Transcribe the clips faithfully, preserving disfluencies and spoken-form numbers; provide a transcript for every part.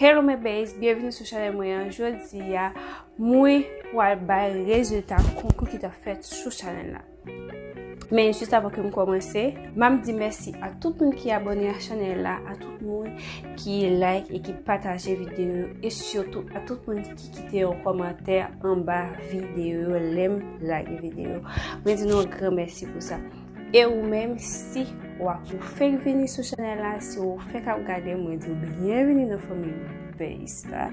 Hello my babes, byenvini sou chanèl mwen an. Jodi a, mwen pral bay rezilta konkou ki t ap fèt sou chanèl la. Men jis avan ke m kòmanse, m ap di mèsi a tout moun ki abòne a chanèl la, a tout moun ki like e ki pataje videyo yo, e sitou a tout moun ki kite yon kòmantè anba videyo yo lè m lage videyo. Mwen di nou yon gran mèsi pou sa. E ou menm, si w ap ou fèk vini sou chanèl la, si ou fèk ap gade, mwen di w byenvini nan fanmi Base la.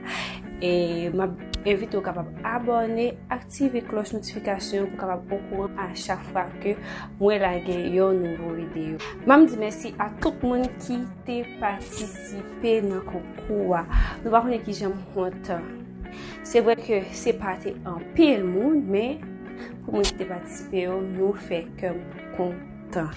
E m ap envite w kapab abòne, aktive klòch notifikasyon pou w kapab okouran a chak fwa ke mwen lage yon nouvo videyo. M ap di mèsi a tout moun ki te patisipe nan konkou a. Nou pa konnen kijan m kontan. Se vre ke se pa te anpil moun, men pou moun ki te patisipe yo, nou fè kè m kontan.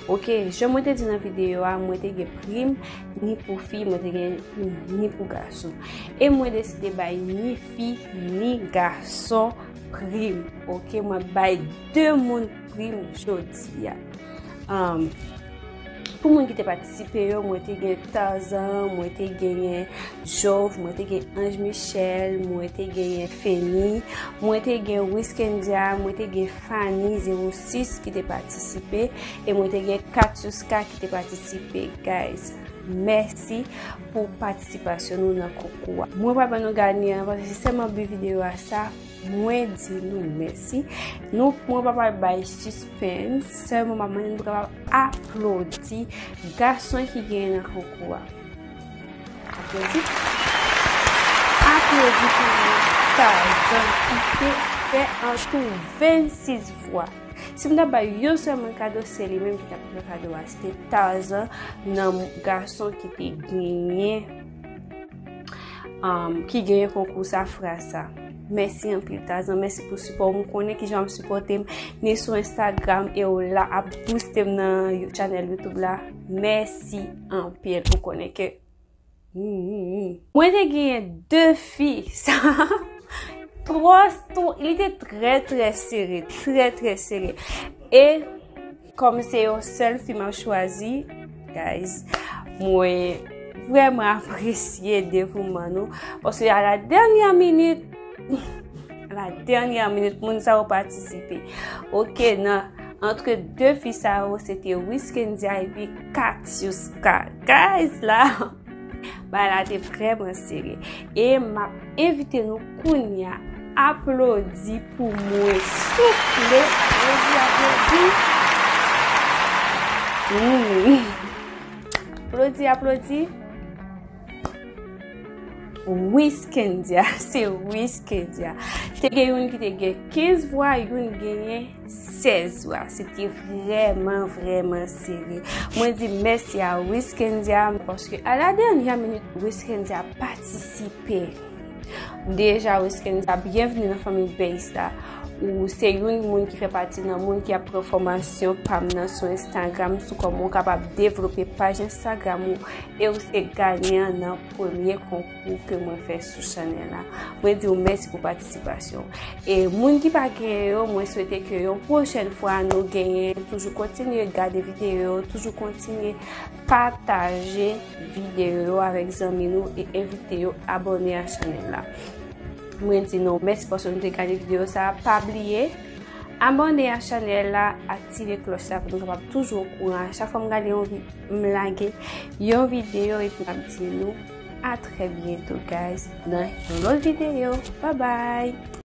Ok, jan mwen te di nan videyo a, mwen te gen prim ni pou fi, mwen te gen prim ni pou gason. E mwen deside bay ni fi, ni gason prim. Ok, mwen bay de moun prim jodi a. Um, pou moun ki te patisipe yo, mwen te gen Tarzan, mwen te genyen Jove, mwen te gen Ange Michel, mwen te genyen Feni, mwen te gen Wiskendia, mwen te gen Fanny zewo sis ki te patisipe, e mwen te gen Katiuska ki te patisipe, guys. Mèsi pou patisipasyon nou nan konkou a. Mwen pral ban nou ganyan an, paske se sèlman bi videyo a sa, mwen di nou mèsi. Nou, mwen pa pral bay sispens, sèlman m ap mande nou pou kapab aplodi gason ki genyen nan konkou a. Aplodi. Aplodi pou mwen Tarzan ki te fè an tou vennsis vwa. Si m ta bay yon sèl moun kado, se li menm ki t ap pran kado a. Se te Tarzan nan gason ki te genyen, um, ki genyen konkou sa, fraz sa. Mèsi anpil, Tarzan. Mèsi pou sipò w. M konnen kijan w ap sipòte m, ni sou Instagram, e w la ap booste m nan chanèl YouTube la. Mèsi anpil. Ou konnen ke Hmm. Mwen te genyen de fi. Sa twò, twò, li te trè, trè sere, trè, trè sere. E kòm se yon sèl fi m ap chwazi, guys, mwen vrèman apresye devouman nou. Paske a la dènyè minit, a la dènyè minit, moun sa yo patisipe. Ok, nan, antre de fi sa yo, se te Wiskendia epi Katiuska. Guys, la, bagay la te vrèman sere. E m ap envite nou kounye a aplodi pou mwen, souple. Aplodi, aplodi. Hmm. Aplodi, aplodi. Wiskendia, se Wiskendia. Te gen youn ki te gen kenz vwa, youn genyen sèz vwa. Se te vrèman, vrèman sere. Mwen di mèsi a Wiskendia, paske a la dènyè minit, Wiskendia patisipe. Deja, Wiskendia, byenvini nan fanmi Base la. Ou se youn moun ki fè pati nan moun ki ap pran fòmasyon pa m nan sou Instagram, sou kòman w kapab devlope paj Instagram ou, e ou se ganyan nan premye konkou ke mwen fè sou chanèl la. Mwen di w mèsi pou patisipasyon w. E moun ki pa genyen yo, mwen swete ke yon pwochèn fwa nou genyen. Toujou kontinye gade videyo yo, toujou kontinye pataje videyo yo avèk zanmi nou e envite yo abòne a chanèl la. Mwen di nou mèsi paske nou te gade videyo sa a. Pa bliye abòne a chanèl la, aktive klòch la pou nou kapab toujou okouran a chak fwa m gade yon vi-, m lage yon videyo, epi m ap di nou a trè byento, guys, nan yon lòt videyo. Bye bye!